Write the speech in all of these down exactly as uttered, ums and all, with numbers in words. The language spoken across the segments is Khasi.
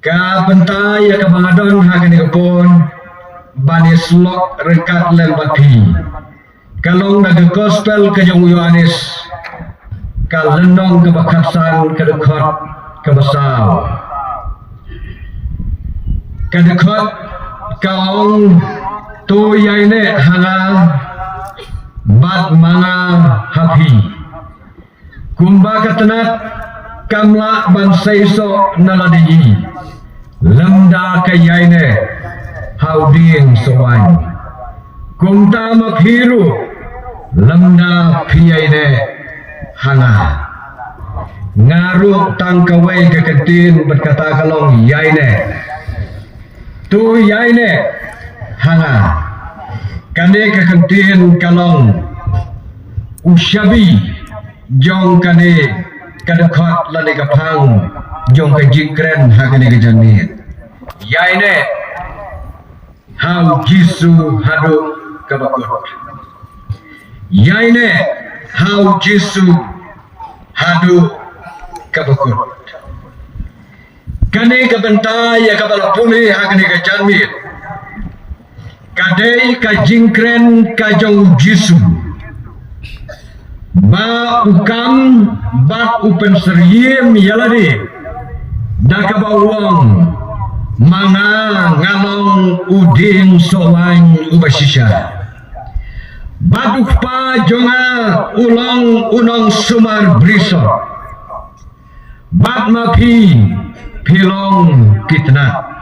Ka bynta ïa kaba nga don ha kane ka por ban ïasyllok ryngkat lem bad phi ka long na ka gospel ka jong u Ïoannis, ka lynnong kaba khatsan, ka dkhot kaba saw. Ka dkhot ka ong, to ïaineh ha nga bad ma nga ha phi. Kumba ka tnat kam lah ban seisoh na lade hi, lymda ka ïaineh ha u dieng sohwaiñ. Kumta ma phi ruh, lymda phi ïaineh ha nga. Nga ruh tang kawei ka kyntien bad kata ka long ïaineh. To ïaineh ha nga. Kane ka kyntien ka long u shabi jong kane ka dkhot lane ka phang jong ka jingkren ha kane ka janmiet. Ïaineh ha u Jisu haduh kaba kut. Ïaineh ha u Jisu haduh kaba kut. Kane ka bynta ïa kaba la pule ha kane ka janmiet ka dei ka jingkren ka jong u Jisu ba u kam bad u pynsyriem ïa lade da kaba u ong, ma nga nga long u dieng sohwaiñ uba shisha. Bad u Kpa jong nga u long u nongsumar brisoh. Bad ma phi, phi long ki tnat.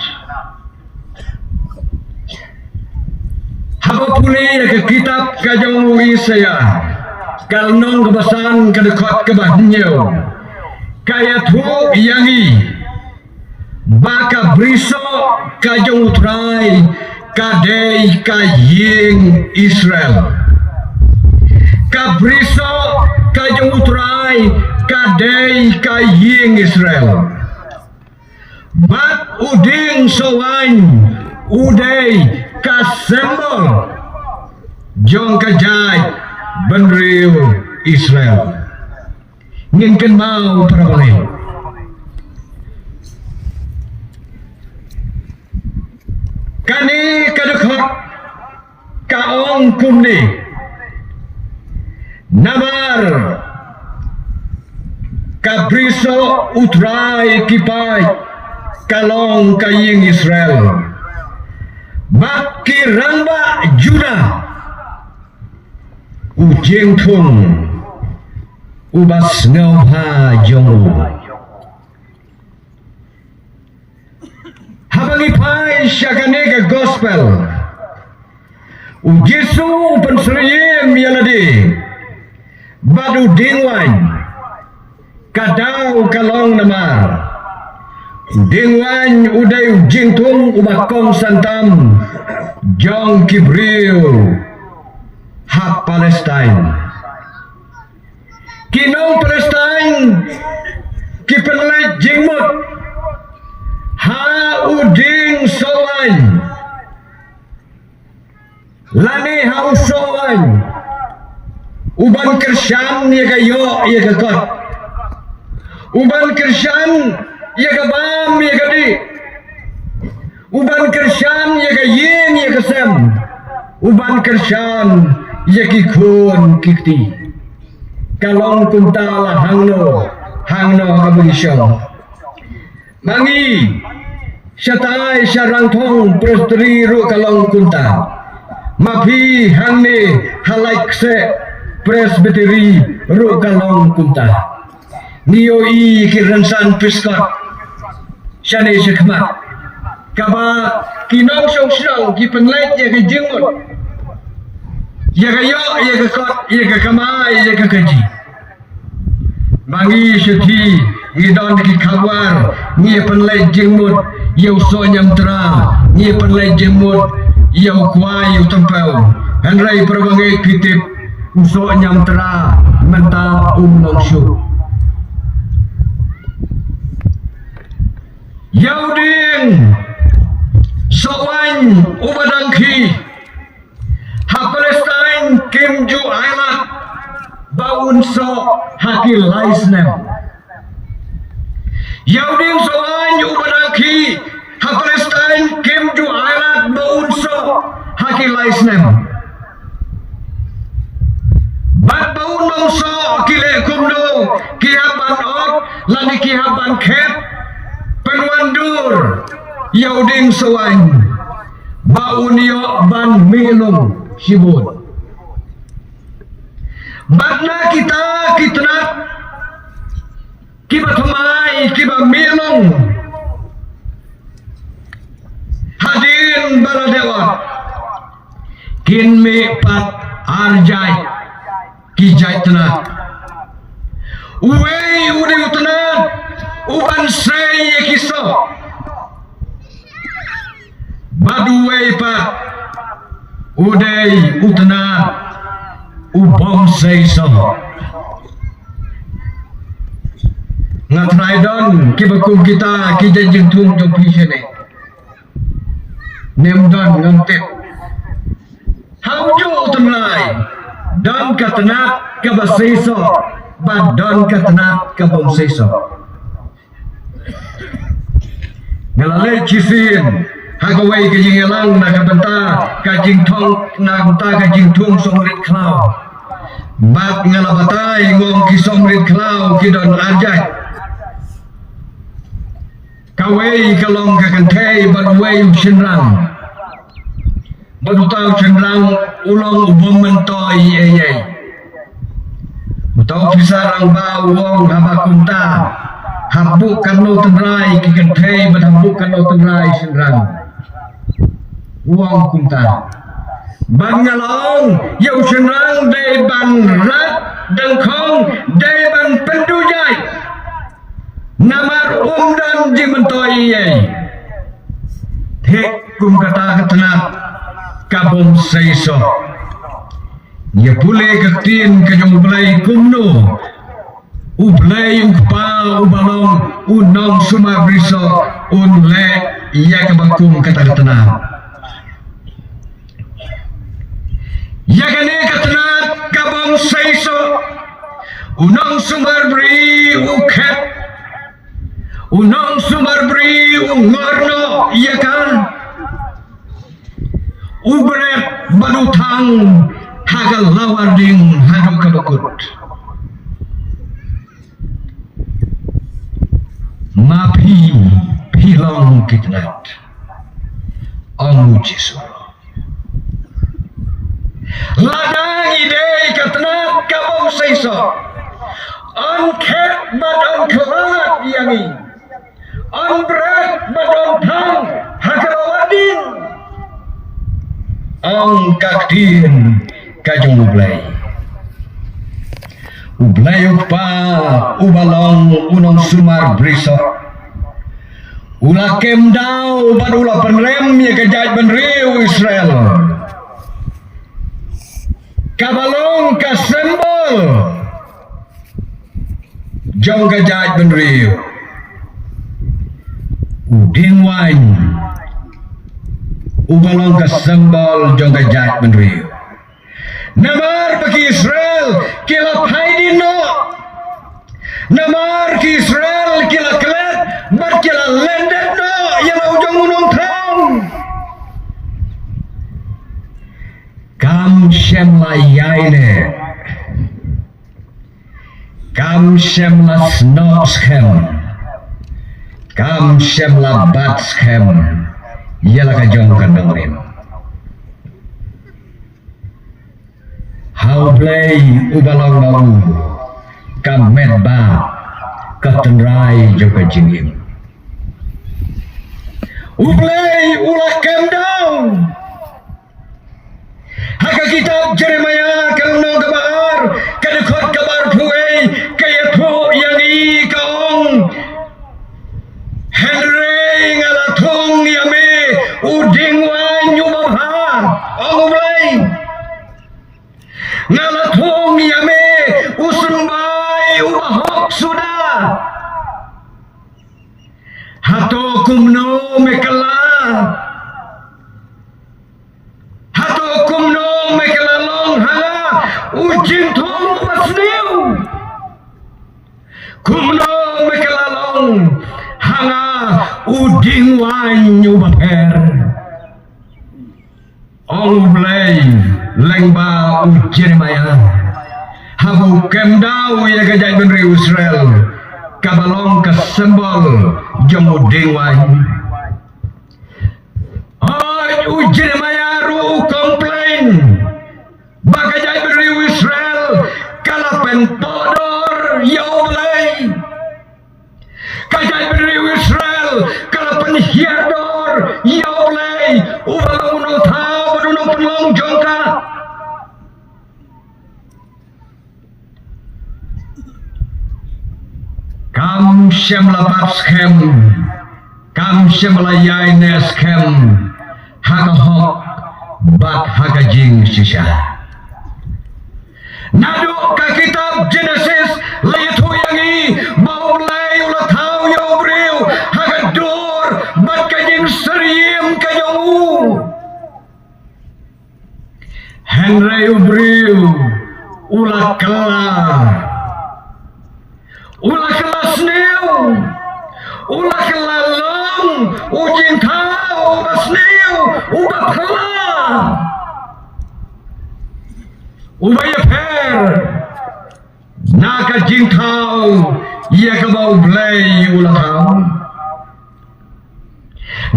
Haba pule ïa ka kitab ka jong u Isaïah, ka lynnong kaba san, ka dkhot kaba hynñiew, ka ïathuh ïa ngi ba ka brisoh ka jong u Trai ka dei ka ïing Israel. Ka brisoh ka jong u Trai ka dei ka ïing Israel. Bad u dieng sohwaiñ u dei ka symbol jong ka jaitbynriew Israel. Ngin kynmaw para bangeit. Kane ka dkhot ka ong kumne. Namar ka brisoh u Trai ki paid ka long ka ïing Israel. Bad ki rangbah Judah u jingthung uba sngewbha jong u. Haba ngi phai sha kane ka gospel, u Jisu u pynsyriem ïa lade bad u diengwaiñ. Ka daw ka long namar u diengwaiñ u dei u jingthung uba kongsan tam jong ki briew ha Palestine. Ki nong Palestine ki pynleit jingmut ha u dieng sohwaiñ lane ha u sohwaiñ uban kyrshan ïa ka ïoh ïa ka kot, uban kyrshan ïa ka bam ïa ka dih, uban kyrshan ïa ka ïing ïa ka sem, uban kyrshan ïa ki khun ki kti. Ka long kumta la hangno hangno ha ba ngi shong. Ma ngi shatai sha Rangthong Presbytery ruh ka long kumta. Ma phi hangne ha Laitkaseh Presbytery ruh ka long kumta. Ngi ïohi ki rynsan piskot shane shakhmat kaba ki nongshong shnong ki pynleit ïa ka jingmut, ïa ka ïoh ïa ka kot, ïa ka kamai ïa ka kajih. Ma ngi shathie ngi don ki khabar, ngi pynleit jingmut ïa u soh ñiamtra, ngi pynleit jingmut ïa u kwai ïa u tympew. Hynrei para bangeit, phi tip, u soh ñiamtra mynta um long shuh. Ïa u dieng sohwaiñ uba dang khih ha Palestine kim ju ailad ba un soh ha ki lai snem. Ïa u dieng sohwaiñ uba dang ki ha Palestine kim ju ai lad ba un soh ha ki lai snem. Bad ba un ym soh ki leh kumno, ki hap ban ot lane ki hap ban khet pynwandur ïa u dieng sawaiñ ba un ïoh ban mih lung shibun. Bad na kita ki tnat kiba thymmai kiba mih lung hadien ba la dep ot, kin mih pat ar jait ki jait tnat. Uwei u dei u tnat u ban sei ïa ki soh. Bad uwei pat u dei u tnat u bym sei soh. Nga trai don kiba kum kita ki jait jingthung jong phi shane. Nym don, ngam tip. Ha ujuh u tynrai don ka tnat kaba sei soh bad don ka tnat ka bym sei soh. Nga la leit shisien ha kawei ka jingïalang na ka bynta ka jingthung, na ka bynta ka jingthung song rit khlaw. Bad nga la batai, nga ong, ki song rit khlaw ki don ar jait. Kawei ka long ka kynthei bad uwei u shynrang. Bad uta u shynrang u long u bym myntoi ei ei. Uta u pisa rangbah u ong, haba kumta, hapoh katno tynrai ki kynthei bad hapoh katno tynrai shynrang. U ong kumta. Bad nga la ong ïa u shynrang, dei ban rat dyngkhong, dei ban pynduh jait. Namar um don jingmyntoi ei ei. Thik kum kata ka tnat ka bym sei soh. Ïa pule ka ktien ka jong U Blei kumno U Blei U Kpa uba long u nongsumar brisoh un leh ïa kaba kum kata ka tnat. Ïa kane ka tnat ka bym sei soh, u nongsumar bri u khet, u nongsumar bri u ngor noh ïa ka, u bret bad u thang ha ka lawar ding haduh kaba kut. Ma phi, phi long ki tnat, ong u Jisu. Lada ngi dei ka tnat ka bym sei soh, yn khet bad yn khlad ïa ngi, yn bret bad yn thang ha ka lawar ding, ong ka ktien ka jong U Blei. U Blei U Kpa uba long u nongsumar brisoh u la kem daw bad u la pynrem ïa ka jaitbynriew Israel. Kaba long ka symbol jong ka jaitbynriew, u dieng waiñ uba long ka symbol jong ka jaitbynriew. Namar ba ki Israel ki la phai dien noh. Namar ki Israel ki la klet bad ki la lyndet noh ïa la u jong u nongthaw. Kam shym la ïaineh, kam shym la snoh skhem, kam shym la bat skhem ïa la ka jong ka nongrim. Ha U Blei uba long ma u ka met bad ka tynrai jong ka jingim. U Blei u la kem daw. Ha ka kitab Jeremiah ka lynnong kaba ar, ka dkhot kaba arphew wei, ka ïathuh ïa ngi ka ong, hynrei nga la thung ïa me u dieng waiñ uba bha, ong U Blei. Nga la thung ïa me u symbai uba hok suda. Hato kumno me kylla? Hato kumno me kylla long ha nga u jingthung uba sniew? Kumno me kylla long ha nga u dieng waiñ uba pher. Ong U Blei lyngba u Jeremaïah, haba u kemdaw ïa ka jaitbynriew Israel, kaba long ka symbol jong u dieng waiñ. Hooid, u Jeremaïah ruh u complain ba ka jaitbynriew Israel ka la pynpohdor ïa U Blei. Ka jaitbynriew Israel ka la pynhiar dor ïa U Blei, uba long u nongthaw bad u nongpynlong jong ka. Kam shym la bat skhem, kam shym la ïaineh skhem ha ka hok bad ha ka jingshisha. Naduh ka kitab Jenesis la ïathuh ïa ngi ba U Blei u la thaw ïa u briew ha ka dur bad ka jingsyriem ka jong u. Hynrei u briew u la kylla, u la kylla sniew, u la kylla long u jingthaw uba sniew, uba phylla, uba ïapher na ka jingthaw ïa kaba U Blei u la thaw.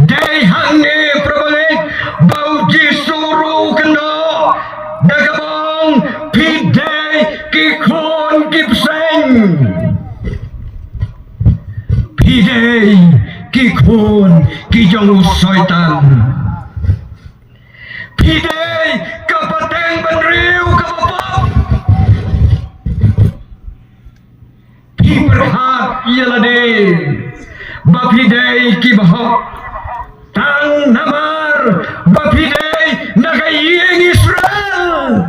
Dei hangne, para bangeit, ba U Jisu ruh u kynnoh da kaba ong, phi dei ki khun ki bseiñ. Phi dei ki khun ki jong u Soitan. Phi dei ka pateng bynriew kaba pop. Phi pyrkhat ïa lade ba phi dei kiba hok tang namar ba phi dei na ka ïing Israel,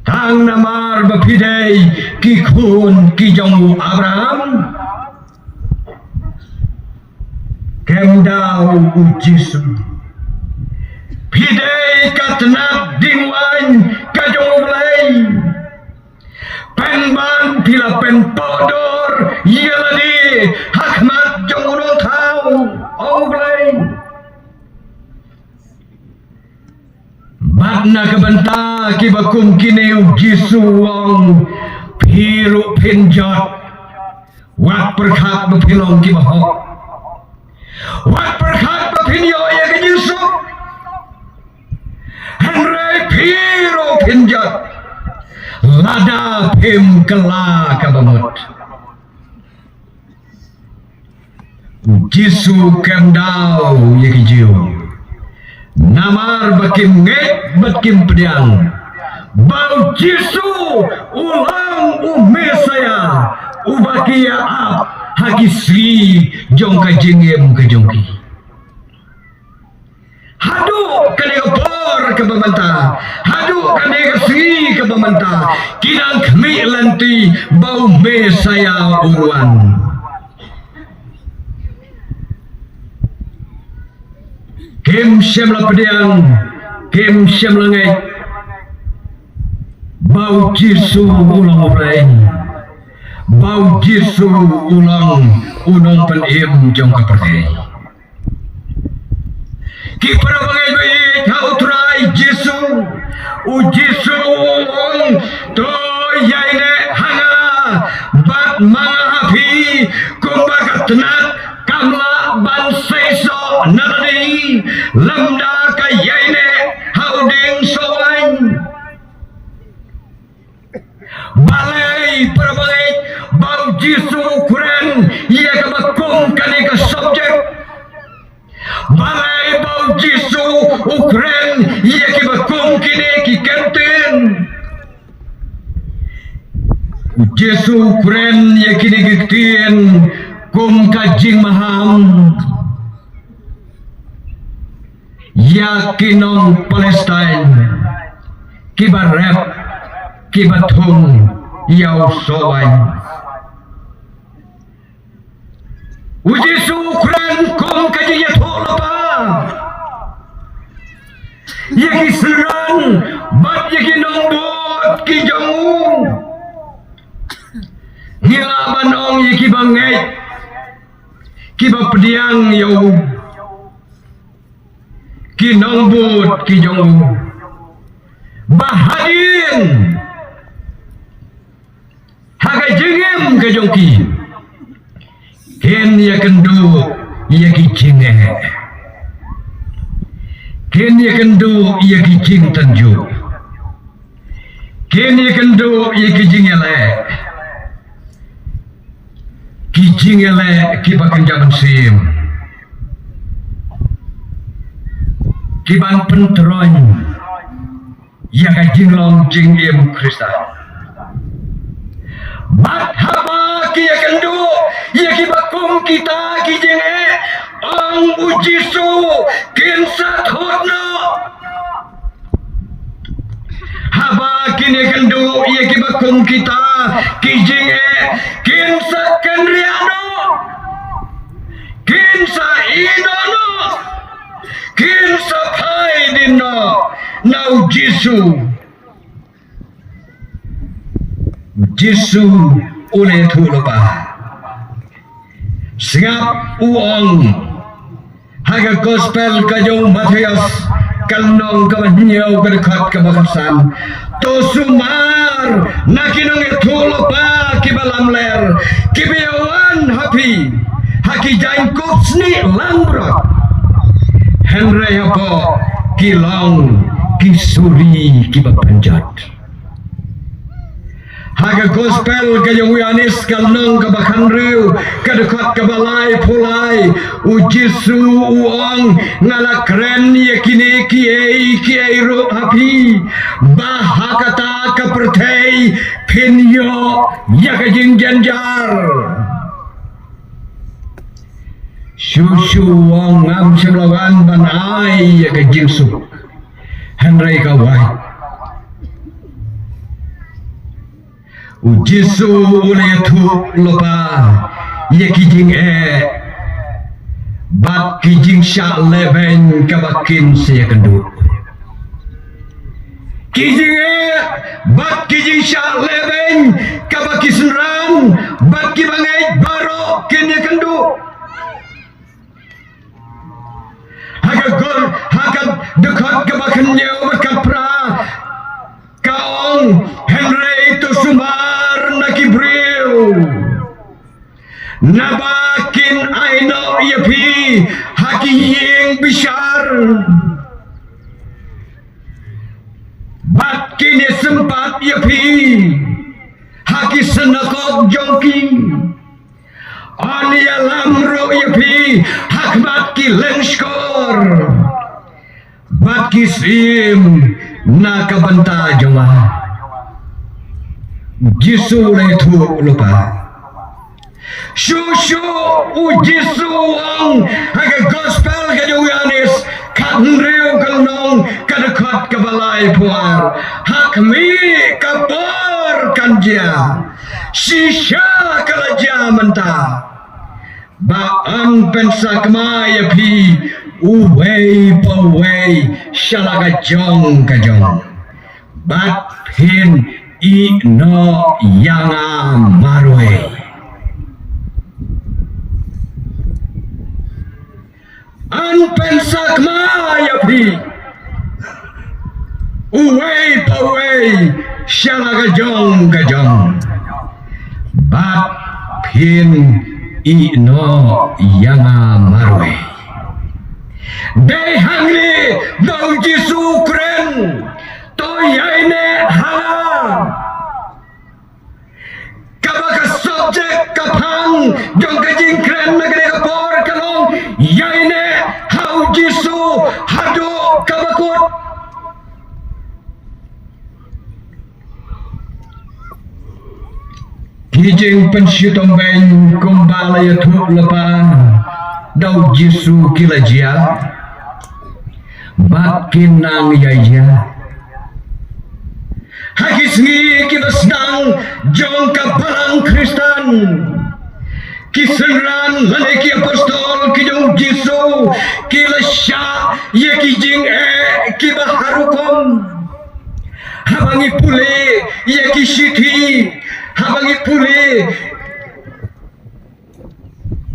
tang namar ba phi dei ki khun ki jong u Abraham. Kynmaw, U Jisu, phi dei ka tnat dieng waiñ ka jong U Blei. Pynban phi la pynpohdor ïa lade ha khmat jong u Nongthaw, ong U Blei. Bad na ka bynta kiba kum kine U Jisu u ong, phi ruh phin jot. Wat pyrkhat ba phi long kiba hok. Wat pyrkhat ba phin ïoh ïa ka jingsuk. Hynrei phi ruh phin jot lada phim kylla kaba mut. U Jisu kynmaw ïa ki Jiw. Namar ba kim ngeit bad kim pdiang ba U Jisu u long u Messaïah uba ki ïa ap ha ki sngi jong ka jingim ka jong ki. Haduh kane ka por kaba mynta, haduh kane ka sngi kaba mynta, ki dang khmih lynti ba u Messaïah un wan. Kim shym la pdiang, kim shym la ngeit ba U Jisu u long U Blei, ba U Jisu u long u nongpynim jong ka pyrthei. Ki para bangeit ba ïeit ha U Trai Jisu, U Jisu u ong, to ïaineh ha nga bad ma nga ha phi, kumba ka tnat kam lah ban seisoh na lade lymda ka ïaineh ha u dieng soh waiñ. Balei para bangeit ba U Jisu u kren ïa kaba kum kane ka subject? Balei ba U Jisu u kren ïa kiba kum kine ki ktien? U Jisu u kren ïa kine ki ktien kum ka jingmaham ïa ki nong Palestine kiba rep, kiba thung ïa u soh waiñ. U Jisu u kren kum ka jingïathuhlypa ïa ki synran bad ïa ki nongbud ki jong u. Ngi lah ban ong ïa kiba ngeit kiba pdiang ïa u, ki nongbud ki jong u, ba hadien ha ka jingim ka jong ki, kin ïakynduh ïa ki jingeh, kin ïakynduh ïa ki jingtynjuh, kin ïakynduh ïa ki jingïaleh, ki jingïaleh kiba kynja mynsiem, kiban pyntroiñ ïa ka jinglong jingim Khristan. Bad haba ki ïakynduh ïa kiba kum kita ki jingeh, ong u Jisu, kin sa thut noh. Haba kin ïakynduh ïa kiba kum kita ki jingeh, kin sa kynriah noh, kin sa ïehnoh noh, kin sa phai dien noh na u Jisu. U Jisu u la ïathuh lypa. Sngap, u ong ha ka gospel ka jong u Mathaios, ka lynnong kaba hynñiew, ka dkhot kaba khatsan: To sumar na ki nongïathuhlypa kiba lamler, kiba ïawan ha phi ha ki jaiñkup snieh langbrot, hynrei hapoh ki long ki suri kiba pynjot. Ha ka gospel ka jong u Ïoannis, ka lynnong kaba khathynriew, ka dkhot kaba laiphew lai, u Jisu u ong: Nga la kren ïa kine kiei kiei ruh ha phi, ba ha kata ka pyrthei phin ïoh ïa ka jingjynjar. Shuh shuh u ong: Ngam shym la wan ban ai ïa ka jingsuk, hynrei ka wait. U Jisu u la ïathuh lypa ïa ki jingeh bad ki jingshah lehbeiñ kaba kin sa ïakynduh. Ki jingeh bad ki jingshah lehbeiñ kaba ki synran bad kiba ngeit baroh kin ïakynduh. Ha ka gon, ha ka dkhot kaba khathynñiew bad khatphra, ka ong: Hynrei to sumar na ki briew, naba kin ai noh ïa phi ha ki ïing bishar, bad kin ïasympat ïa phi ha ki synagog jong ki. Yn ïalam ruh ïa phi ha khmat ki lyngshkor bad ki syiem na ka bynta jong nga. Jisu u la ïathuh lypa. Shuh shuh u Jisu u ong ha ka gospel ka jong u Ïoannis, khathynriew ka lynnong, ka dkhot kaba laiphew ar: Ha khmih ka por kan jia, shisha ka la jia mynta, ba yn pynsakma ïa phi uwei pa uwei sha la ka jong ka jong, bad phin ïeh noh ïa nga marwei. Yn pynsakma ïa phi uwei pa uwei sha la ka jong ka jong, bad phin ïeh noh ïa nga marwei. Dei hangne ba u Jisu u kren: To ïaineh ha nga. Kaba ka subject, ka phang jong ka jingkren na kane ka por ka long: Ïaineh ha u Jisu haduh kaba kut. Ki jingpynshitom beiñ kumba la ïathuh lypa da u Jisu ki la jia bad kin nang ïa jia. Ha ki sngi kiba sdang jong ka Balang Khristan, ki synran lane ki apostol ki jong u Jisu ki la shah ïa ki jingeh kiba har rukom. Haba ngi pule ïa ki shithi, haba ngi pule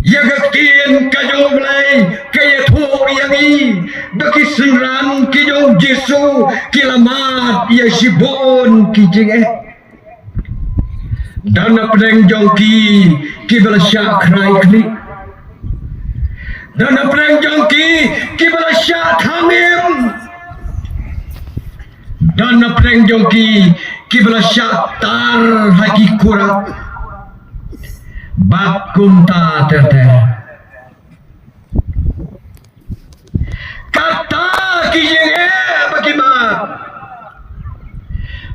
Ïa ka ktien ka jong U Blei ka ïathuh ïa ngi ba ki synran ki jong U Jisu ki la mad ïa shibun ki jingeh. Don na pdeng jong ki ki ba la shah khrai khlieh. Don na pdeng jong ki ki ba la shah thang im. Don na pdeng jong ki ki ba la shah tar ha ki kurak. Bad kumta ter ter. Kata ki jingeh ba ki mad.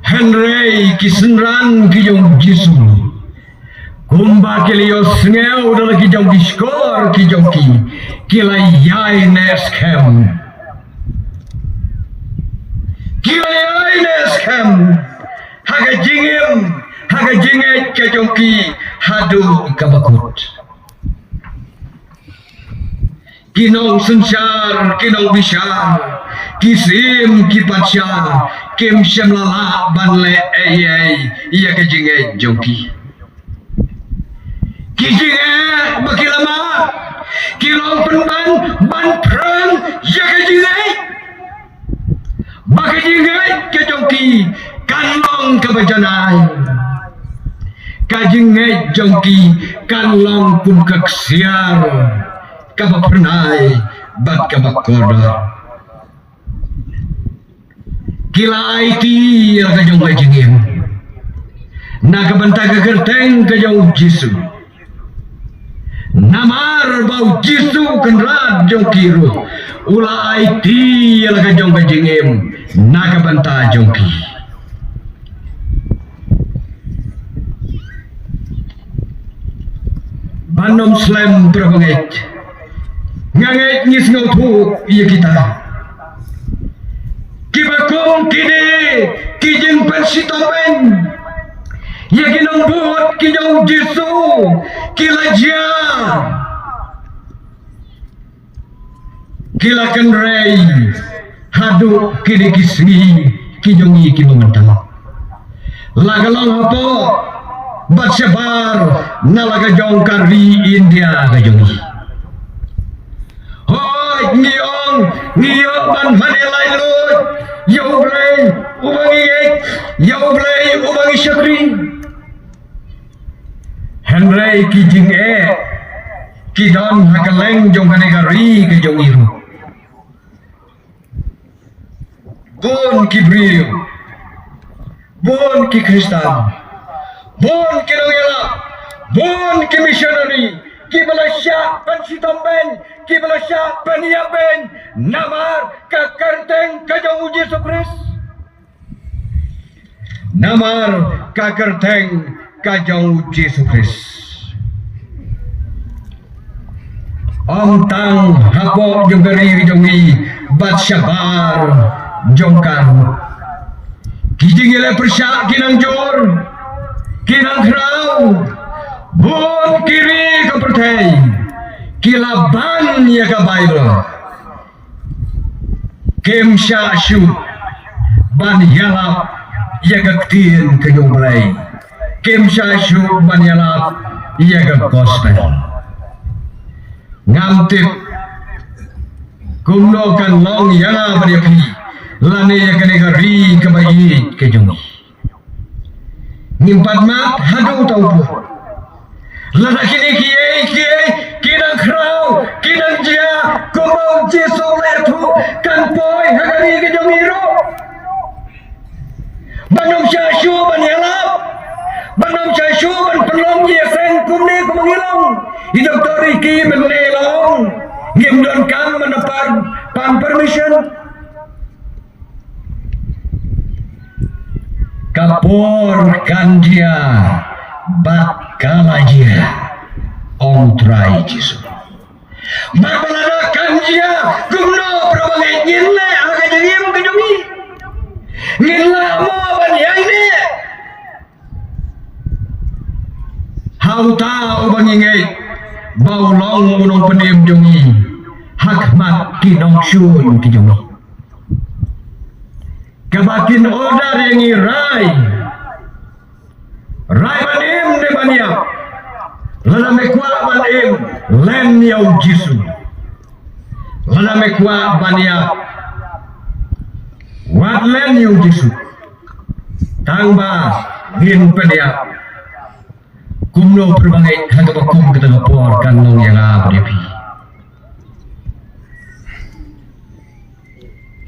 Hynrei ki synran ki jong U Jisu, kumba ki la ïohsngew da la ki jong ki shkor ki jong ki, ki la ïaineh skhem. Ki la ïaineh skhem ha ka jingim, ha ka jingngeit ka jong ki haduh kaba kut. Ki nongsynshar, ki nongbishar, ki syiem, ki patsha, kim shym la lah ban leh ei ei ïa ka jingngeit jong ki. Ki jingeh ba ki la mad ki long pynban ban phrang ïa ka jingngeit. Ba ka jingngeit ka jong ki kan long kaba janai. Ka jingngeit jong ki kan long kum ka ksiar kaba phyrnai bad kaba kordor. Ki la aiti ïa la ka jong ka jingim na ka bynta ka kyrteng ka jong U Jisu. Namar ba U Jisu Kynrad jong ki ruh u la aiti ïa la ka jong ka jingim na ka bynta jong ki. Ban ym slem, para bangeit. Nga ngeit ngi sngewthuh ïa kita. Kiba kum kine ki jingpynshitom beiñ ïa ki nongbud ki jong U Jisu ki la jia, ki la kynrei haduh kine ki sngi ki jong ngi kiba mynta. La ka long hapoh bad shabar na la ka jong ka ri India ka jong ngi. Hooid, ngi ong ngi ïoh ban mane laitluid ïa U Blei uba ngi ngeit, ïa U Blei uba ngi shakri. Hynrei ki jingeh ki don ha kylleng jong kane ka ri ka jong ngi ruh. Bun ki briew, bun ki Khristan, bun ki nongïalap, bun ki missionary kiba la shah pynshitom beiñ, kiba la shah pynïap beiñ namar ka kyrteng ka jong U Jisu Khrist. Namar ka kyrteng ka jong U Jisu Khrist. Ym tang hapoh jong ka ri jong ngi bad shabar jong ka ruh. Ki jingïaleh pyrshah ki nang jur, ki nang khraw. Bun ki ri ka pyrthei ki la ban ïa ka Baibl. Kim shah shuh ban ïalap ïa ka ktien ka jong U Blei. Kim shah shuh ban ïalap ïa ka gospel. Ngam tip kumno kan long ïa nga bad ïa phi lane ïa kane ka ri kaba ïeit ka jong ngi. Ngim pat mad haduh uta u por. Lada kine kiei kiei ki dang khraw, ki dang jia kumba U Jisu u la ïathuh, kan poi ha ka ri ka jong ngi ruh. Ban ym shah shuh ban ïalap, ban ym shah shuh ban pynlong ïaseng kumne kumba ngi long. I doktor Ricky mynne la ong ngim donkam ban pan, pan permission. Ka por kan jia bad ka la jia, ong Trai Jisu. Bad lada kan jia kumno, para bangeit, ngin leh ha ka jingim ka jong ngi? Ngin lah mo ban ïaineh ha uta uba ngi ngeit ba u long u nongpynim jong ngi ha khmat ki nongshun ki jong ngi? Kaba kin order ïa ngi rai, rai ban im ne ban ïap, Lada me kwah ban im, len ïa u Jisu. Lada me kwah ban ïap, wat len ïa u Jisu. Tang ba ngin pynïap. Kumno pyrshang ha kaba kum kata ka por kan long ïa nga bad ïa phi.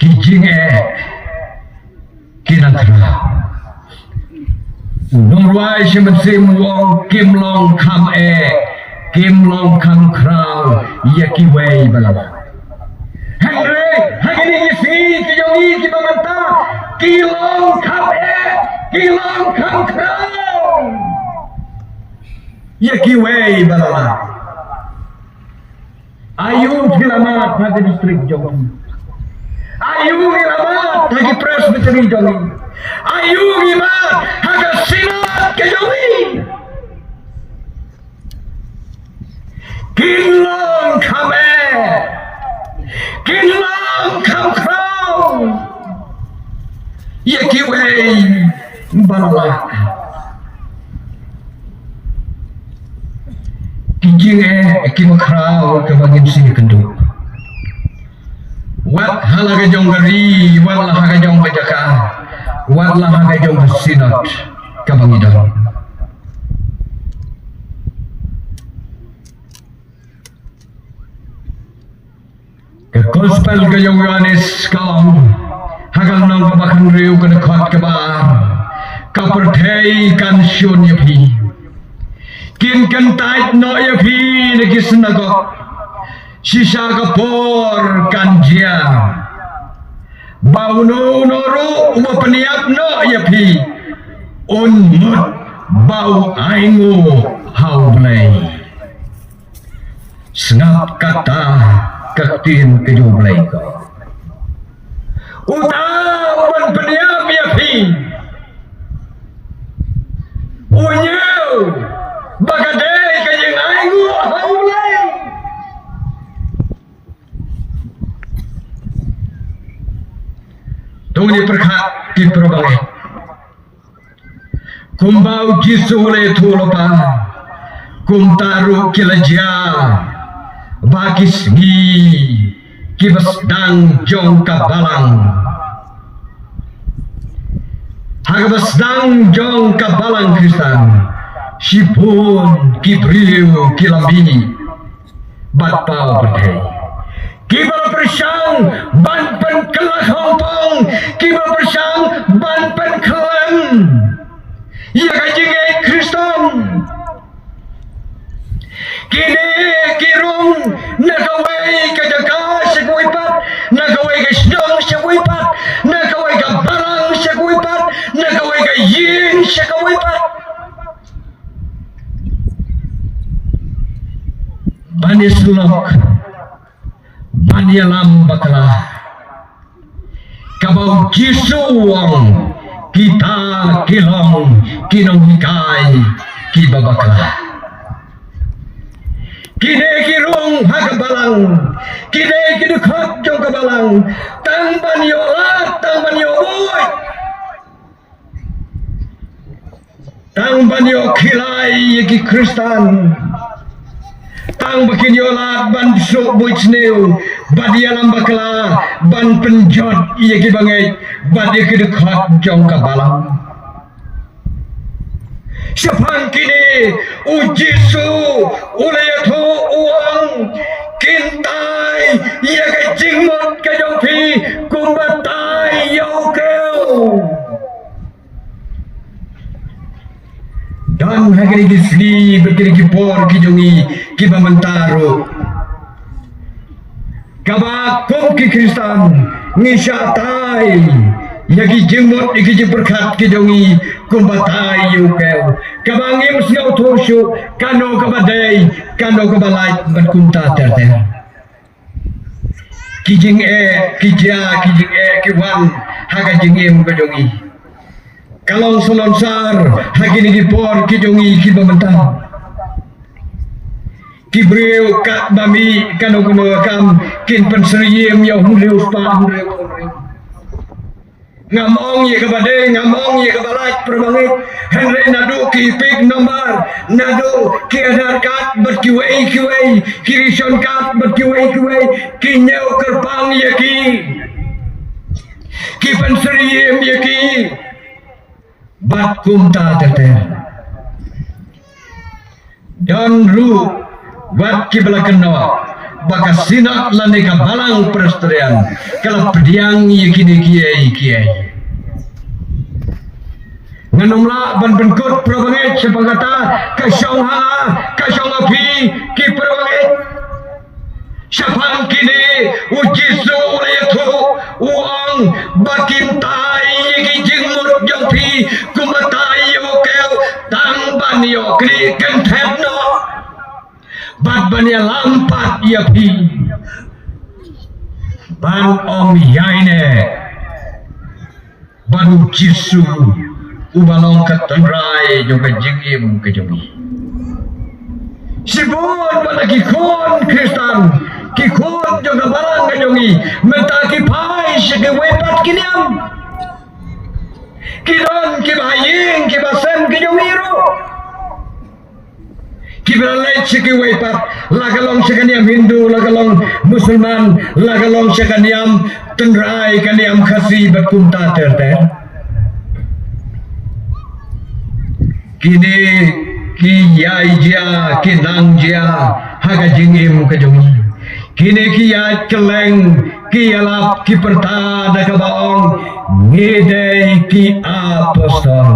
Ki jingeh ki nang khraw. U nongrwai shi mynsiem u ong kim long kham eh, kim long kham khraw ïa kiwei ba la lah. Hynrei ha kine ki sngi ki jong ngi kiba mynta, ki long kham eh, ki long kham khraw ïa kiwei ba la lah. Aïu ngi la mad ha ka district jong ngi? Aïu ngi la mad ha ki presbytery jong ngi? Aïu ngi mad ha ka synod ka jong ngi? Kin long kham eh, kin long kham khraw ïa kiwei ba la lah. Ki jingeh kiba khraw kaba ngin sa ïakynduh. Wat ha la ka jong ka ri, wat la ha ka jong ka jaka, wat la ha ka jong ka synod kaba ngi don. Ka Gospel ka jong u Ïoannis ka ong ha ka lynnong kaba khathynriew ka dkhot kaba ar, ka pyrthei kan shun ïa phi. Kin kyntait noh ïa phi na ki synagog. Shisha ka por kan jia ba uno uno ruh uba pynïap noh ïa phi un mut ba u ainguh ha U Blei. Sngap kata ka ktien ka jong U Blei ko. Uta uban pynïap ïa phi, u ñiew ba ka dei ka jingainguh ha U Blei. To ngin pyrkhat ki para bangeit. Kumba u Jisu u la ïathuh lypa, kumta ruh ki la jia ba ki sngi kiba sdang jong ka balang. Ha kaba sdang jong ka balang Khristan, shibun ki briew ki la mih bad paw pyrthei. Kiba la pyrshang ban pynkylla khongpong, kiba pyrshang ban pynkhlem ïa ka jingngeit Khristan. Kine ki rung na kawei ka jaka sha kawei pat, na kawei ka shnong sha kawei pat, na kawei ka balang sha kawei pat, na kawei ka ïing sha kawei pat. Ban ïasyllok, ban ïalam bakla. Kaba u Jisu u ong, kita ki long ki nonghikai kiba bakla. Kine ki rung ha ka balang, kine ki dkhot jong ka balang, tang ban ïoh lad, tang ban ïoh buit. Tang ban ïoh khilai ïa ki Khristan. Tang ba kin ïoh lad ban suk buit sniew, ban ïalam bakla, ban pynjot ïa ki bangeit bad ïa ki dkhot jong ka balang. Shaphang kine u Jisu u la ïathuh u ong, kin tai ïa ka jingmut ka jong phi kumba tai ïa u kew. Don ha kine ki sngi bad kine ki por ki jong ngi kiba mynta ruh, kaba kum ki Khristan ngi shah tai ïa ki jingmut, ïa ki jingpyrkhat ki jong ngi kumba tai ïa u kew. Kaba ngim sngewthuh shuh kano kaba dei, kano kaba lait bad kumta ter ter. Ki jingeh ki jia, ki jingeh ki wan ha ka jingim ka jong ngi. Ka long salonsar ha kine ki por ki jong ngi kiba mynta. Ki briew katba mih kano kano ka kam kin pynsyriem ïa u hynriew spah hynriew. Ngam ong ïa kaba dei, ngam ong ïa kaba lait, para bangeit. Hynrei naduh ki EPIC number, naduh ki Aadhaar card bad kiwei kiwei, ki ration card bad kiwei kiwei, ki ñiew kyrpang ïa ki, ki pynsyriem ïa ki. Bad kumta ter ter. Don ruh wat kiba la kynnoh ba ka Synod lane ka Balang Presbyterian ka la pdiang ïa kine kiei kiei. Ngan ym lah ban pynkut, para bangeit, shaphang kata, ka shong ha nga, ka shong ha phi, ki para bangeit. Shaphang kine, u Jisu u la ïathuh, u ong ba kim tai ïa ki jingmut jong phi kumba tai ïa u kew, tang ban ïoh knieh kynthet noh bad ban ïalam pat ïa phi. Ban ong ïaineh ba u Jisu uba long ka tynrai jong ka jingim ka jong ngi. Shibun ba na ki khun Khristan, ki khun jong ka balang ka jong ngi, mynta ki phai sha kiwei pat ki niam. Ki don kiba ha ïing kiba sem ki jong ngi ruh. Kiba la leit sha kiwei pat, la ka long sha ka niam Hindu, la ka long Musulman, la ka long sha ka niam tynrai, ka niam Khasi bad kumta ter ter. Kine ki ïai jia, ki nang jia ha ka jingim ka jong ngi. Kine ki ïaid kylleng, ki ïalap, ki pyrta da kaba ong, ngi dei ki apostol.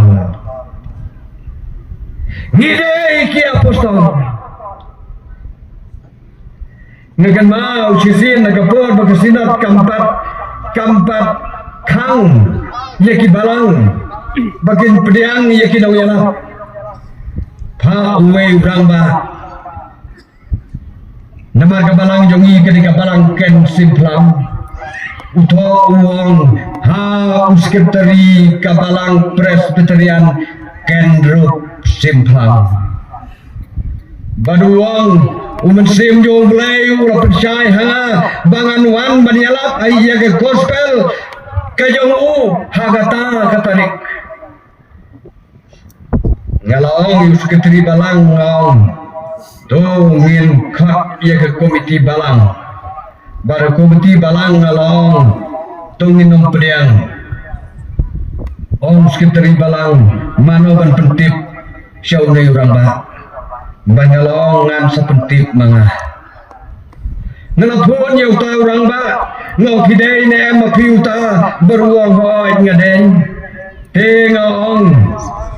Ngi dei ki apostol. Nga kynmaw shisien na ka por ba ka Synod kam pat, kam pat khang ïa ki balang ba kin pdiang ïa ki nongïalam. Phah uwei u rangbah. Namar ka balang jong ngi ka dei ka balang Ken Symplang. U thoh u ong ha u sekretari ka balang Presbyterian Ken Rup Symplang. Bad u ong, u Mynsiem jong U Blei u la pynshai ha nga ba ngan wan ban ïalap ïa ka gospel ka jong u ha kata ka tarik. Nga la ong ïa u sekretari balang, nga ong, to ngin khot ïa ka komiti balang. Bad ka komiti balang nga la ong, to ngin ym pdiang. Ong sekretari balang, mano ban pyntip sha une u rangbah? Bad nga la ong, ngan sa pyntip ma nga. Nga la phone ïa uta u rangbah, nga ong, phi dei ne em ma phi uta? Bad u ong, hooid nga dei. Te nga ong,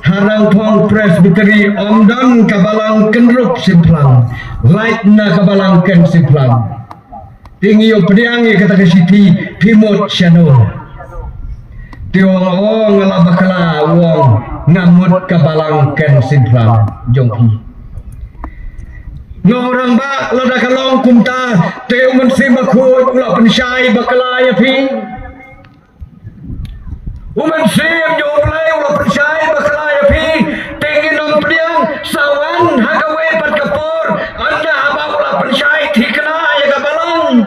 ha Rangphong Presbytery ym don ka balang Ken Rup Symplang, lait na ka balang Ken Symplang. Te ngi ïoh pdiang ïa kata ka shithi, phi mut shano? Te u ong, o nga la bakla, u ong, nga mut ka balang Ken Symplang jong phi. Nga ong, rangbah, lada ka long kumta, te u Mynsiem Bakhuid u la pynshai bakla ïa phi. U Mynsiem jong U Blei u la pynshai bakla ïa phi, te ngin ym pdiang, sa wan ha kawei pat ka por, ynda haba u la pynshai thikna ïa ka balang.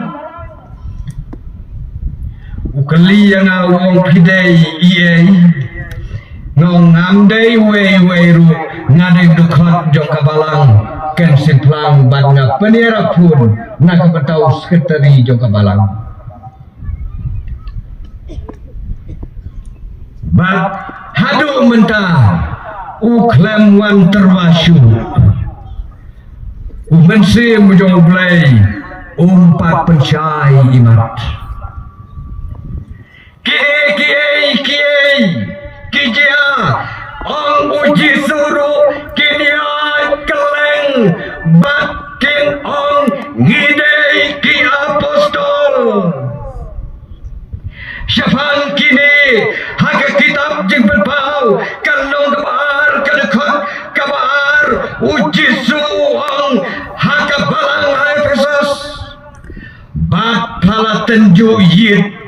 U kylli ïa nga, u ong, phi dei ei ei? Nga ong, ngam dei uwei uwei ruh, nga dei u dkhot jong ka balang Ken Symplang bad nga pynïarap phone na ka bynta u sekretari jong ka balang. Bad haduh mynta u khlem wan tyrwa shuh. U Mynsiem jong U Blei um pat pynshai imat. Kiei kiei kiei ki jia, ong u Jisu ruh, kin ïaid kylleng bad kin ong, ngi dei ki apostol. Shaphang kine, ha ka kitab Jingpynpaw, ka lynnong kaba ar, ka dkhot kaba ar, u Jisu u ong ha ka balang ha Ephesus, bad pha la tynjuh ïit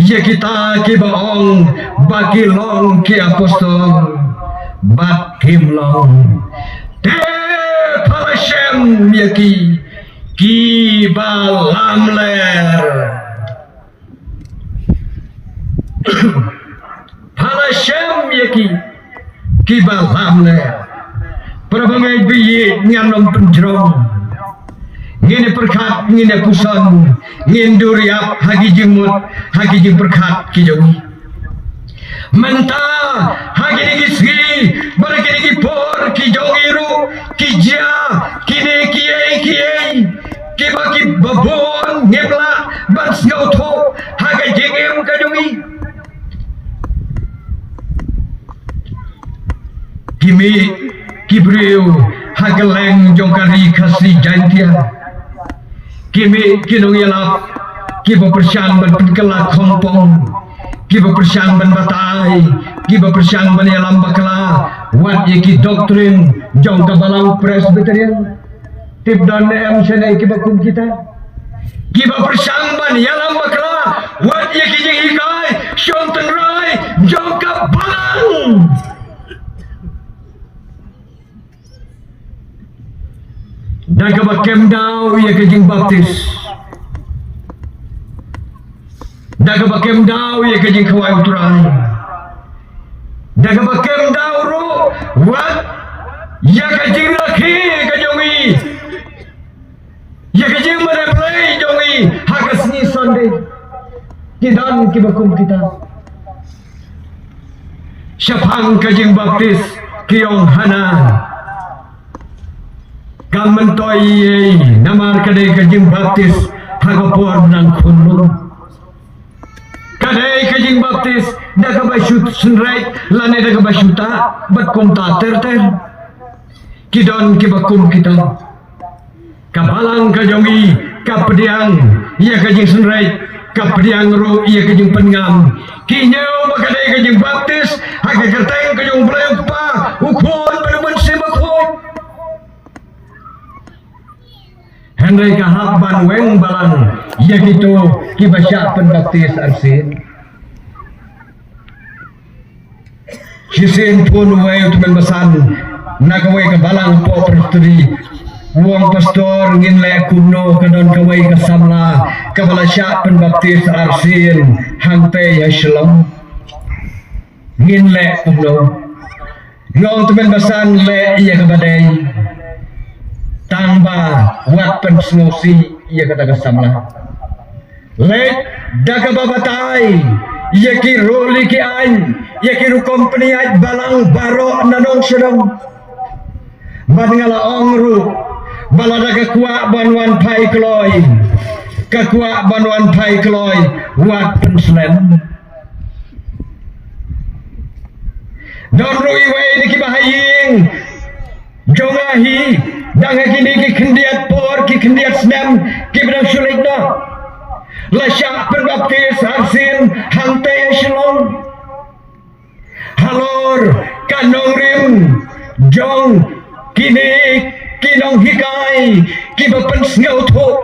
ïa kita kiba ong ba ki long ki apostol, bad kim long. Te pha la shem ïa ki kiba lamler. Shem ïa ki, ki ba lam leh. Para bangeit ba ïeit, ngan ym pynjrong. Ngin ïa pyrkhat, ngin ïa puson, ngin dur ïap ha ki jingmut, ha ki jingpyrkhat ki jong ngi. Mynta ha kine ki sngi bad ha kine ki por ki jong ngi ruh ki jia kine kiei kiei kiba ki babun ngim lah ban sngewthuh ha ka jingim ka jong ngi. Ki mih ki briew ha kylleng jong ka ri Khasi Jaiñtia. Ki mih ki nongïalap kiba pyrshang ban pynkylla khongpong, kiba pyrshang ban batai, kiba pyrshang ban ïalam bakla wat ïa ki doctrine jong ka Balang Presbyterian. Tip don ne em shane kiba kum kita? Kiba pyrshang ban ïalam bakla wat ïa ki jinghikai shong tynrai jong ka Balang. Da kaba kem daw ïa ka jingbaptis, da kaba kem daw ïa ka jingkhawai U Trai, da kaba kem daw ruh wat ïa ka jingrakhe ka jong ngi, ïa ka jingmane Blei jong ngi ha ka sngi Sunday. Ki don kiba kum kita. Shaphang ka jingbaptis ki ong hana. Kam myntoi ei ei namar ka dei ka jingbaptis ha ka por nang khun lum. Ka dei ka jingbaptis da kaba shu synreit lane da kaba shu tah bad kumta ter ter. Ki don kiba kum kita. Ka Balang ka jong ngi ka pdiang ïa ka jingsynreit, ka pdiang ruh ïa ka jingpynngam. Ki ñiew ba ka dei ka jingbaptis ha ka kyrteng ka jong U Blei U Kpa, U Khun bad U Mynsiem Bakhuid. Hynrei ka hap ban weng balang ïa kito kiba shah pynbaptis arsien. Shisien pun uwei u tymmen basan na kawei ka balang hapoh Presbytery u ong, pastor, ngin leh kumno, ka don kawei ka samla kaba la shah pynbaptis arsien hangtei ha Shillong. Ngin leh kumno? Nga ong, tymmen basan, leh ïa kaba dei, tang ba wat pynsngewsih ïa kata ka samla. Leh da kaba batai ïa ki roli ki aiñ, ïa ki rukom pynïaid balang baroh na nong sha nong. Bad nga la ong ruh ba lada ka kwah ban wan phai kloi, ka kwah ban wan phai kloi, wat pynslem. Don ruh iwei na kiba ha ïing jong nga hi, dang ha kine ki khyndiat por, ki khyndiat snem kiba dang shu leit noh, la shah pynbaptis arsien hangtei ha Shillong. Halor ka nongrim jong kine ki nonghikai kiba pynsngewthuh,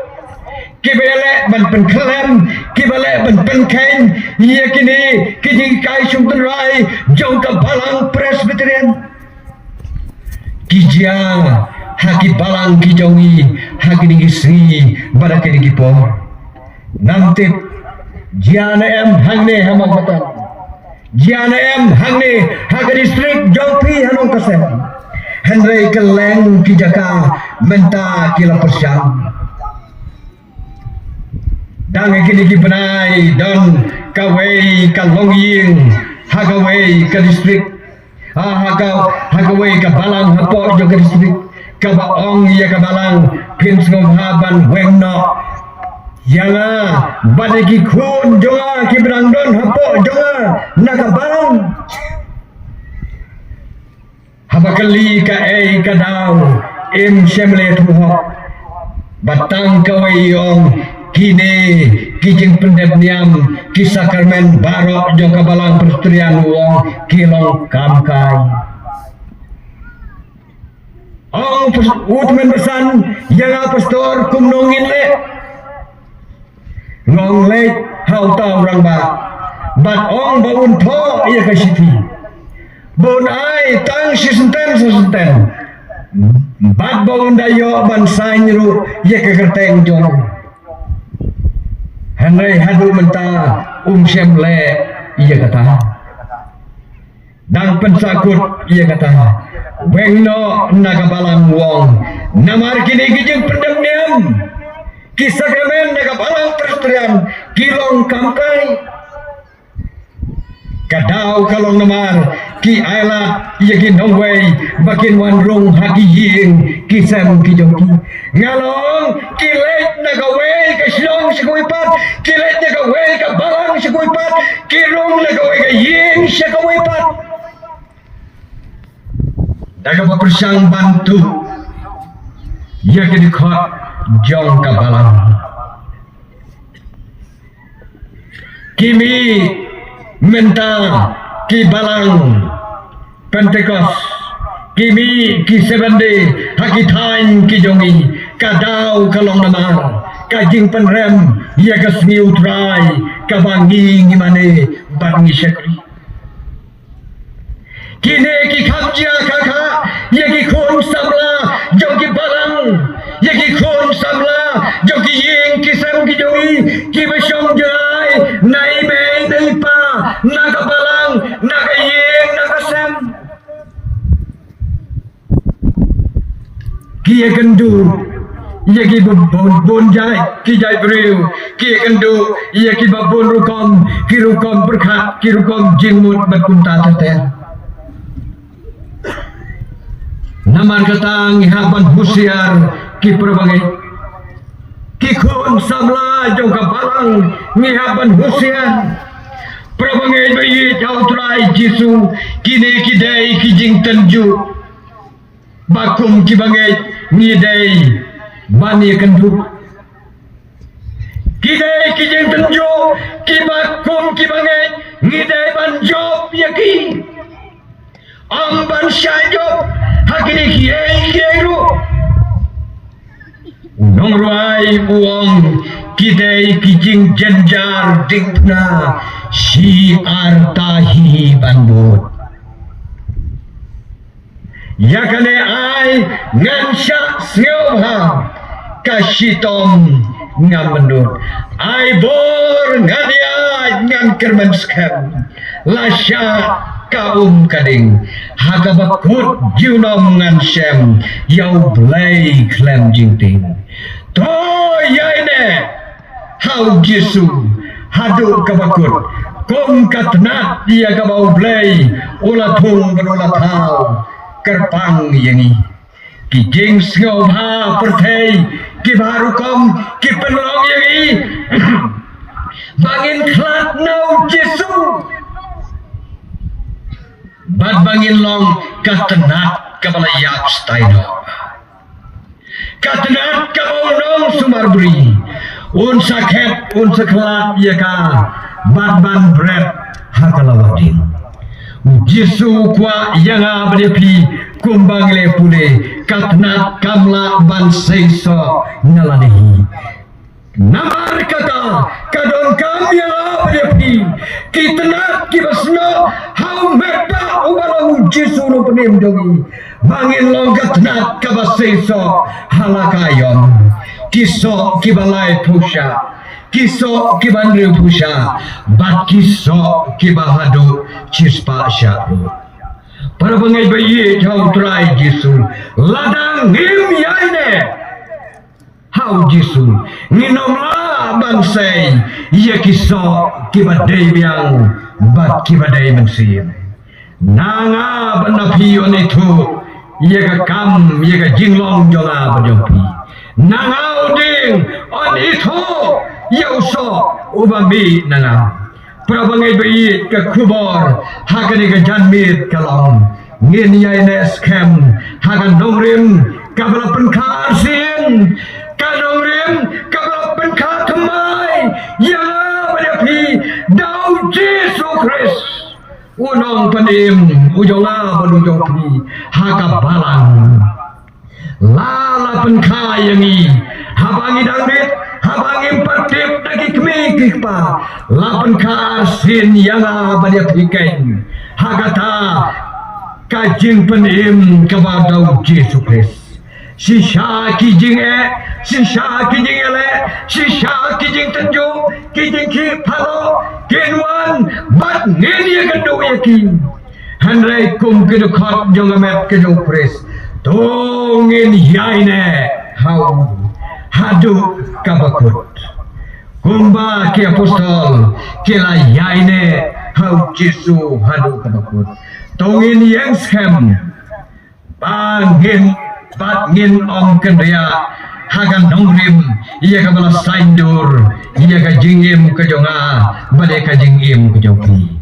kiba leh ban pynkhlem, kiba leh ban pynkheiñ ïa kine ki jinghikai shong tynrai jong ka Balang Presbyterian. Ki jia ha ki balang ki jong ngi ha kine ki sngi bad ha kine ki por. Ngam tip jia ne em hangne ha Mawkatan, jia ne em hangne ha ka district jong phi ha Nongkasem. Hynrei kylleng ki jaka mynta ki la pyrshang. Dang ha kine ki bnai don kawei ka longïing ha kawei ka district, ha, ha ka, ha kawei ka balang hapoh jong ka district, kaba ong ïa ka balang, phin sngewbha ban weng noh ïa nga bad ïa ki khun jong nga kiba dang don hapoh jong nga na ka balang. Haba kylli kaei ka daw, Umshem Leh Thmuhok, ba tang kawei i ong, kine ki jingpyndep niam, ki sakramen baroh jong ka Balang Presbyterian, u ong, ki long kam kai. Ong u tymmen basan ïa nga, pastor, kumno ngin leh? Nga ong, leit ha uta u rangbah bad ong ba un thoh ïa ka shithi, ba un ai tang shi senten, shi senten, bad ba un da ïoh ban sign ruh ïa ka kyrteng jong u. Hynrei haduh mynta um shym leh ïa kata. Dang pynsahkut ïa kata, weng noh na ka balang, u ong. Namar kine ki jingpyndem niam, ki sakramen na ka balang Presbyterian, ki long kam kai. Ka daw ka long namar ki ailad ïa ki nongwei ba kin wan rung ha ki ïing ki sem ki jong ki. Nga long, ki leit na kawei ka shnong sha kawei pat, ki leit na kawei ka balang sha kawei pat, ki rung na kawei ka ïing sha kawei pat. Da kaba pyrshang ban tuh ïa ki dkhot jong ka balang. Ki mih mynta ki balang Pentecost, ki mih ki Seventh Day ha ki thaiñ ki jong ngi. Ka daw ka long namar ka jingpynrem ïa ka sngi U Trai kaba ngi ngi mane bad ngi shakri. Kine ki kham jia kha kha ïa ki khun samla jong ki balang, ïa ki khun samla jong ki ïing ki sem ki jong ngi, kiba shong jngai na i mei na i pa, na ka balang, na ka ïing, na ka sem. Ki ïakynduh ïa ki bun, bun, bun jait ki jait briew, ki ïakynduh ïa kiba bun rukom, ki rukom pyrkhat, ki rukom jingmut bad kumta ter ter. Namar kata ngi hap ban husiar ki para bangeit. Ki khun samla jong ka balang ngi hap ban husiar. Para bangeit ba ïeit ha U Trai Jisu, kine ki dei ki jingtynjuh ba kum ki bangeit ngi dei ban ïakynduh. Ki dei ki jingtynjuh kiba kum ki bangeit ngi dei ban jop ïa ki. Ym ban shah jop ha kine kiei kiei ruh. U nongrwai u ong, ki dei ki jingjynjar diengphna, shi arta hi ban bud. Ïa kane ai ngan shah sngewbha, ka shitom ngam myndut. Ai bor ngan ïaid ngan kyrmen skhem, la shah ka um ka ding. Ha kaba kut junom ngan shem, ïa U Blei khlem jingtieng. To ïaineh ha U Jisu haduh kaba kut, kum ka tnat ïa kaba U Blei u la thung bad u la thaw kyrpang ïa ngi. Ki jingsngewbha pyrthei kiba rukom ki pynlong ïa ngi ba ngin khlad na U Jisu bad ba ngin long ka tnat kaba la ïap stai noh. Ka tnat kaba u nongsumar bri un sa khet, un sa khlad ïa ka bad ban bret ha ka lawar ding. U Jisu u kwah ïa nga bad ïa phi kumba ngi leh pule, ka tnat kam lah ban seisoh na lade hi. Namar kata ka donkam ïa nga bad ïa phi ki tnat kiba snoh ha u metbah uba long U Jisu u nongpynim jong ngi, ba ngin long ka tnat kaba seisoh ha la ka aïom. Ki soh kiba laiphew shah, ki soh kiba hynriewphew shah, bad ki soh kiba haduh shispah shah ruh. Para bangeit ba ïeit ha U Trai Jisu, lada ngim ïaineh ha U Jisu, ngin ym lah ban sei ïa ki soh kiba dei biang bad kiba dei mynsiem. Na nga bad na phi yn ithuh ïa ka kam, ïa ka jinglong jong nga bad jong phi. Na nga u dieng yn ithuh ïa u soh uba mih na nga. Para bangeit ba ïeit, ka khubor ha kane ka janmiet ka long, ngin ïaineh skhem ha ka nongrim kaba la pynkha arsien, ka nongrim kaba la pynkha thymmai ïa nga bad ïa phi da U Jisu Khrist u nongpynim u jong nga bad u jong phi ha ka balang. La, la pynkha ïa ngi haba ngi dang rit, haba ngim pat tip da ki kmie ki kpa. La pynkha arsien ïa nga bad ïa phi keiñ ha kata ka jingpynim kaba da U Jisu Khrist. Shisha ki jingeh, shisha ki jingïaleh, shisha ki jingtynjuh, ki jingkhih pharok kin wan bad ngin ïakynduh ïa ki. Hynrei kum ki dkhot jong ka met ka jong u Khrist, to ngin ïaineh ha u haduh kaba kut. Kumba ki apostol ki la ïaineh ha u Jisu haduh kaba kut, to ngin ïeng skhem ba ngin, bad ngin ym kynriah ha ka nongrim ïa kaba la saiñdur ïa ka jingim ka jong nga bad ïa ka jingim ka jong phi.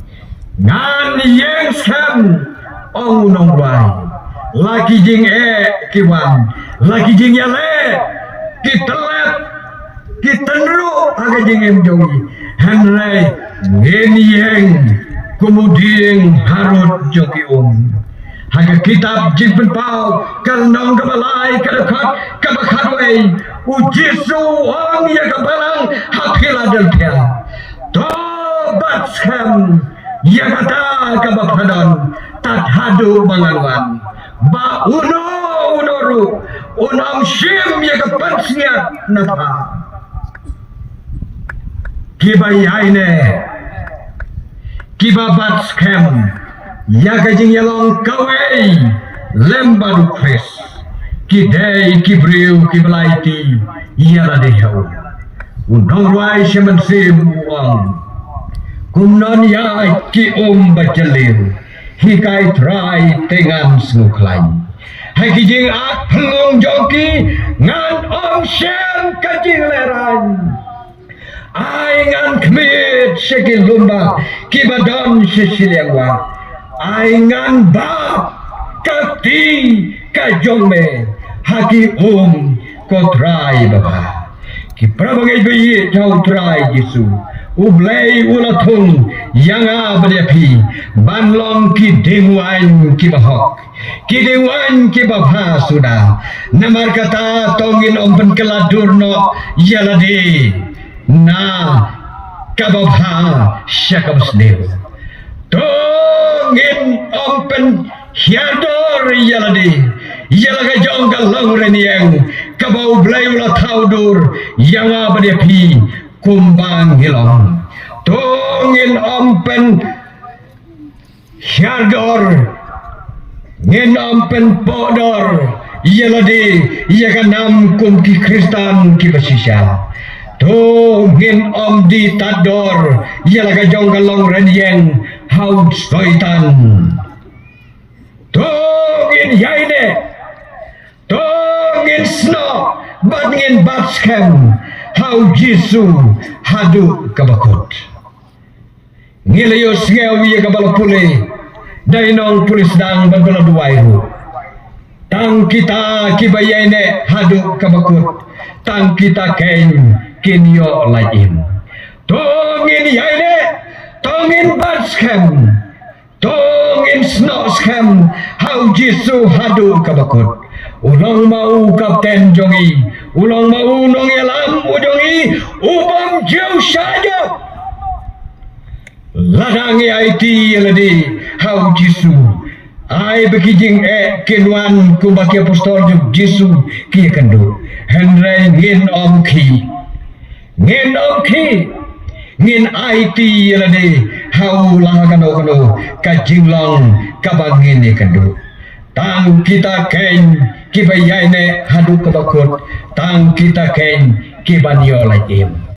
Ngan ïeng skhem, ong u nongrwai. La ki jingeh ki wan, la ki jingïaleh ki tyllep, ki tynruh ha ka jingim jong ngi. Hynrei ngin ïeng kum u dieng harud jong ki um. Ha ka kitab Jingpynpaw ka lynnong kaba lai ka dkhot kaba khatwei, u Jisu u ong ïa ka balang ha Philadelphia, to bat skhem ïa kata kaba pha don tad haduh ba ngan wan, ba uno uno ruh un ym shim ïa ka pansngiat na pha. Kiba ïaineh, kiba bat skhem ïa ka jingïalong kawei lem bad u Khrist, ki dei ki briew kiba la aiti ïa lade ha u. U nongrwai sha mynsiem u ong, kumno ïa ki um ba jylliew, hikai Trai te ngan sngewkhlaiñ. Ha ki jingak pynlong jong ki ngan ym shem ka jinglehrain. Ai ngan khmih sha ki lumba kiba don sha shiliang wah. Ai ngan bah ka kti ka jong me ha ki um, ko Trai babha. Ki para bangeit ba ïeit ha u Trai Jisu, u Blei u la thung ïa nga bad ïa phi ban long ki dieng waiñ kiba hok, ki dieng waiñ kiba bha suda. Namar kata to ngin ym pynkylla dur noh ïa lade na kaba bha sha kaba sniew. To ngin ym pynhiar dor ïa lade ïa la ka jong ka long rynïeng kaba u Blei u la thaw dur ïa nga bad ïa phi kumba ngi long. To ngin ym pyn hiar dor, ngin ym pynpoh dor ïa lade ïa ka nam kum ki Khristan kiba shisha. To ngin ym die tad dor ïa la ka jong ka long rynïeng ha u Soitan. To ngin ïaineh, to ngin snoh bad ngin bat skhem ha u Jisu haduh kaba kut. Ngi la ïohsngew ïa kaba la pule da i nongpule sdang bad ba la duwai ruh. Tang kita kiba ïaineh haduh kaba kut, tang kita keiñ kin ïoh lait im. To ngin ïaineh, to ngin bat skhem, to ngin snoh skhem ha u Jisu haduh kaba kut. U long ma u kapten jong ngi, u long ma u nongïalam u jong ngi, u bym ju shah jop. Lada ngi aiti ïa lade ha u Jisu, ai ba ki jingeh kin wan kumba ki apostol jong u Jisu ki ïakynduh. Hynrei ngin ym khih, ngin ym khih, ngin aiti ïa lade ha u la ha kano kano ka jinglong kaba ngin ïakynduh. Tang kita keiñ kiba ïaineh haduh kaba kut, tang kita keiñ kiban ïoh lait im.